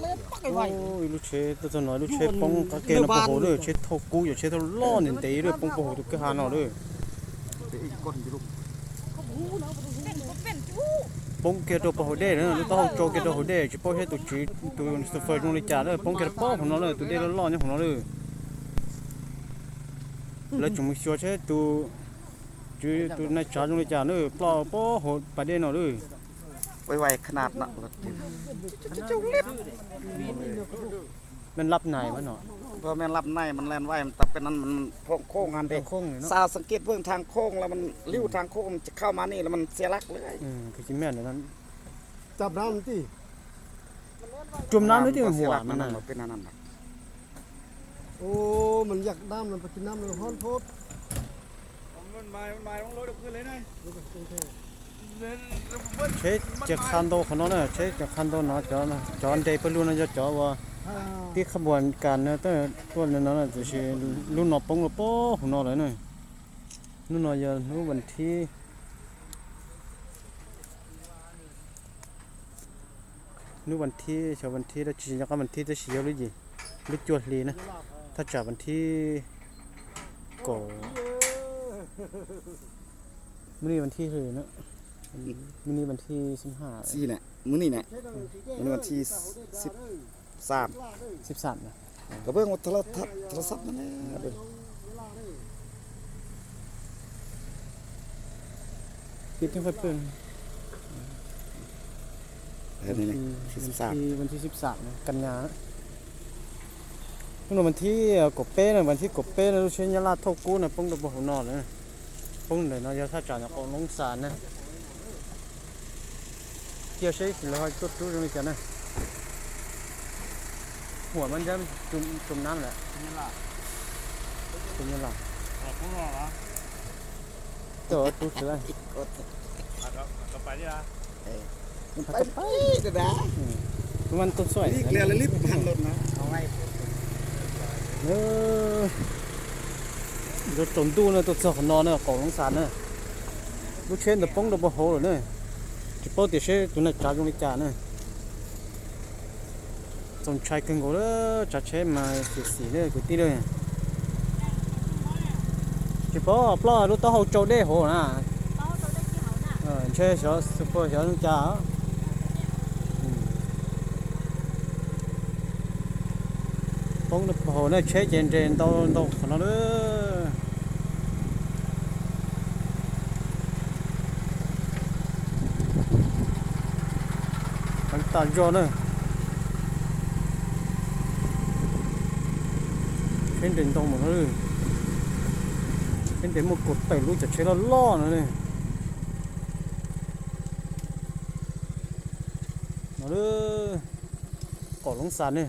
ໂອ້ຍ ລູກເຊໂຕນ້ອຍ ລູກເຊປົງກະເກນປະໂຫເດີ ເຊເທົ່າກູ ເຊເທົ່າລ້ອນເດ ປົງປະໂຫຕຸກກະຫານເນາະເດີ ປົງເກໂຕປະໂຫເດເດີ ລູກຕາໂຈເກໂຕໂຫເດ ຊິປົງເຮັດຕຸຈີ ຕຸຊູເຟີຈົງລິຈາເດີ ປົງເກໂຕປະໂຫເນາະເດີ ຕຸເດລ້ອນໆຫຍັງເນາະເດີ ແລ້ວຈຸມຊິເຊຕຸ ຈື່ ຕຸນາຍຈາຈົງລິຈາເດີ ປະໂຫ ປະເດເນາະເດີ. ໄວໆຂະໜາດເນາະ ລົດ ແມ່ນລັບໃນວະເນາະ ບໍ່ແມ່ນລັບໃນ ມັນແລ່ນໄວ ມັນຕະເປັນນັ້ນ ມັນໂຄ້ງໆຫັ້ນເດ້ ໂຄ້ງເນາະ ສາວສັງເກດເບິ່ງທາງໂຄ້ງ ແລ້ວມັນລິ້ວທາງໂຄ້ງ ມັນຈະເຂົ້າມານີ້ ແລ້ວມັນເສຍຫຼັກເລີຍ ອືມ ຄືຊິແມ່ນອັນນັ້ນ ຈັບນ້ຳຕິ ຈຸ່ມນ້ຳນີ້ຕິ ຫົວມັນນະ ເປັນອັນນັ້ນນະ ໂອ້ ມັນຢາກນ້ຳ ມັນໄປກິນນ້ຳ ມັນຮ້ອນໂພດ. ເຊຈາກຄານໂດຂະໜອນເນາະ ເຊຈາກຄານໂດເນາະ ຈອນ ຈອນເດປະລຸນນະ ຈອນວ່າ ອ່າ ຕິຂະບວນການເນາະ ແຕ່ຕົ້ນເນາະ ຈະຊິລຸນເນາະ ປົງລະໂປະເນາະ ເລີຍເນາະ ລຸນເນາະ ຍາ ລຸນວັນທີ ນຸວັນທີ ຊາວວັນທີ ແລ້ວຊິຍັກວັນທີ ແຕ່ຊິເຍົາຫຼືຢີ ຫຼືຈວດລີນະ ຖ້າຈາກວັນທີກໍ ມື້ນີ້ວັນທີເທົ່າໃດເນາະ ມື້ນີ້ວັນທີສິບຫ້າ ສີ່ແຫຼະ ມື້ນີ້ແຫຼະ ມື້ນີ້ວັນທີສິບ ສາມ ສິບສາມນະ ກໍເບິ່ງວ່າໂທລະທັດ ໂທລະສັບນັ້ນແຫຼະ ເບິ່ງ ປິດຈັ່ງຄ່ອຍເປີດ ເອີ ນີ້ ວັນທີ ວັນທີສິບສາມນະ ກັນຍານະ ມື້ວັນທີກໍເປນະ ວັນທີກໍເປນະ ລູກເຊຍາລາໂທກູນະ ປົງດອກບໍ່ຫົວນອນນະ ປົງໃດເນາະ ຢາຖ້າຈານກໍລົງສານນະ. ເກຍເຊກ ແລ້ວເຮົາຈົດຈຸດນີ້ກັນນະ ຫົວມັນຈະຈຸ່ມ ຈຸ່ມນ້ຳແຫຼະ ເປັນຫຍັງລະ ເປັນຫຍັງລະ ແຕ່ວ່າຕຸດເສຍແລ້ວ ກໍໄປນີ້ລະ ເອີ ມັນໄປ ໄປ ໄປ ອືມ ມັນຕົ້ນຊ່ອຍ ລີກແລ້ວ ລີບຫັນລົດນະ ເອີ ລົດຈົນດູນະ ຕົວສອກນອນະ ຂອງລົງສານນະ ລູກເຊນຕະປົງຕະບໍ່ໂຫເລີຍເນາະ ຈະໂປ້ເຕເຊຕຸນະຈາຈົງລິຈາເນາະ ສົນໄຊເກີງໂກເດີ ຈາເຊມາເສຍສີເດີ ກຸຕິເດີ ຈະໂປ້ປລໍລູກຕະໂຫໂຈເດໂຫນະ ເອີ ເຊຊໍ ຊຸບເປີຊໍຈາ ອືມ ປົງຕະໂຫເດີ ເຊເຈນເດນໂຕໂຕຂະໜາດເດີ ທາງຕາຍອດເນາະ ເຫັນເປັນຕອງໝົດເລີຍ ເຫັນເປັນໝົດກົດໄປ ຮູ້ຈັກເຊລະລ້ອນເລີຍ ມາເດີ ເກາະລົງສານເນີ.